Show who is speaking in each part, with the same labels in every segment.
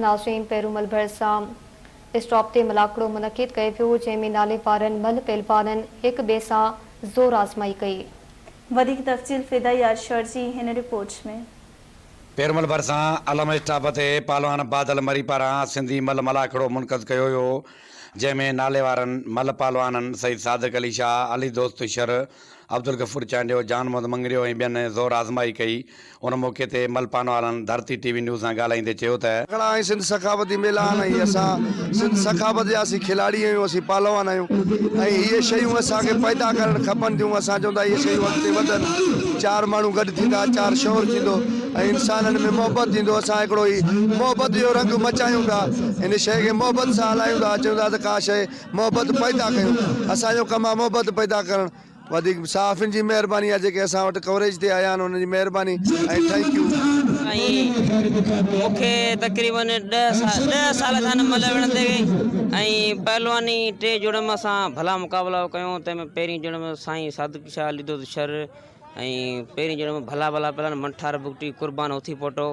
Speaker 1: ناظرين پيرومل ڀرسان اسٽاپ تي ملاکڙو منعقد ڪيو ويو جنهن ۾ نالي وارن ملهه پهلوانن هڪ ٻئي سان زور آزمائي ڪئي.
Speaker 2: وڌيڪ تفصيل فدا يار شر جي هن رپورٽ ۾.
Speaker 3: پيرومل ڀرسان علم اسٽاپ تي پهلوان بادل مري پاران سنڌي ملهه ملاکڙو منعقد ڪيو ويو جنهن ۾ نالي وارن ملهه پهلوانن سيد صادق علي شاهه، علي دوست شر، عبدالغفور چانڊيو، جان محمد مڱريو ۽ ٻين زور آزمائي ڪئي. ان موقعي تي مل پانوالن ڌرتي ٽي وي نيوز سان ڳالهائيندي چيو ته.
Speaker 4: کڙا ۽ سنڌ ثقافتي ميلا آهن ۽ اسان سنڌ ثقافت جا اسين کلاڙي آهيون اسين پهلوان آهيون ۽ اهي شيون اسان کي پيدا ڪرڻ کپن ٿيون اسان چئون ٿا اهي شيون اڳتي وڌن چار ماڻهو گڏ ٿيندا چار شعور ٿيندو ۽ انسانن ۾ محبت ٿيندو اسان هڪڙو هي محبت جو رنگ مچايون پيا ان شيء کي محبت سان هلايون ٿا چئون ٿا ته ڪا شيء محبت پيدا ڪيون اسان جو ڪم آهي محبت پيدا ڪرڻ وڌيڪ صحافين جي مهرباني آهي جيڪي اسان وٽ ڪوريج تي آيا آهن انهن جي مهرباني ۽ thank you.
Speaker 5: ۽ مون کي تقريبن ڏهه سال ٿيا آهن ملهه وڙهندي ۽ پهلواني ٽي جوڙ ۾ اسان ڀلا مقابلا ڪيون تنهن ۾ پهرين جوڙ ۾ سائين صادق شاهه علي دوست شر ۽ پهرين جوڙ ۾ ڀلا ڀلا پهلوان منٺار بگٽي قربان هوٿي پوٽو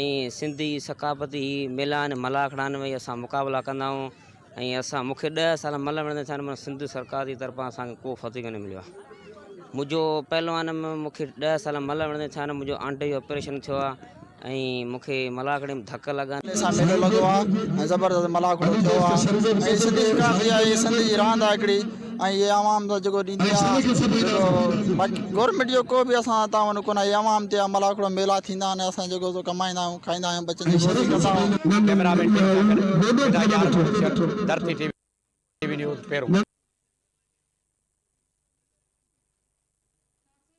Speaker 5: ۽ سنڌي ثقافتي هي ميلا آهن ملاکڙا آهن ۾ اسان مقابلا ڪندا آهيون ۽ اسان مون کي ڏهه سال ملهه وڙهندي ٿيا آهن پر سنڌ سرڪار جي طرفان اسان کي ڪو فتح ڪونه مليو آهي منهنجو پهلوان ۾ مون کي ڏهه سال ملهه وڙهندي ٿيا آهن منهنجو آنڊي جو آپريشن ٿيو آهي ۽ مون کي ملاکڙي ۾ ڌڪ لڳا آهن.
Speaker 6: سان ميلو لڳو آهي ۽ زبردست ملاکڙو ٿيو آهي ۽ سنڌي ثقافت آهي سنڌ جي راند آهي هڪڙي ۽ هي عوام سان جيڪو ڏيندي آهي جيڪو باقي گورنمينٽ جو ڪو به اسان سان تعاون ڪونه آهي عوام تي ملاکڙو ميلا ٿيندا آهن اسان جيڪو سو ڪمائيندا آهيون کائيندا آهيون بچن جي روزي ڪندا آهيون.
Speaker 3: ڪئميرا مين ٽيم سان گڏ فدا يار محمد شر، ڌرتي ٽي وي نيوز، پيرو.